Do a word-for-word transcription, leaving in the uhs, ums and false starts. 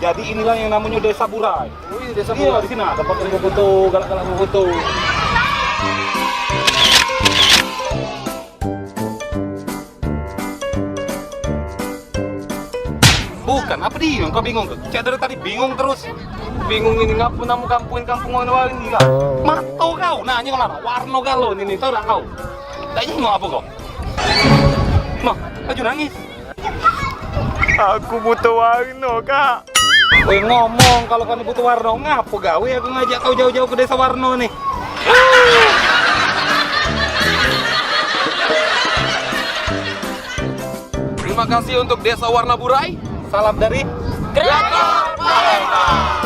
Jadi inilah yang namanya Desa Burai. Oh, ini Desa Iya, Burai. Di sini ada pakai foto, galak-galak foto. Bukan, apa dia? Kau bingung ke? Cak dari tadi bingung terus. Bingung ini ngapa nama kampung, kampung orang lain gila. Mato kau nanya orang warna galo ni, ni tahu tak kau? Tak ingat apa kau? Mah, baju nangis. Aku butuh warna, Kak. Weh, ngomong, kalau kau ni butuh warna, ngapa gawe aku ngajak kau jauh-jauh ke Desa Warna ni? Terima kasih untuk Desa Warna Burai. Salam dari Kreator Palembang.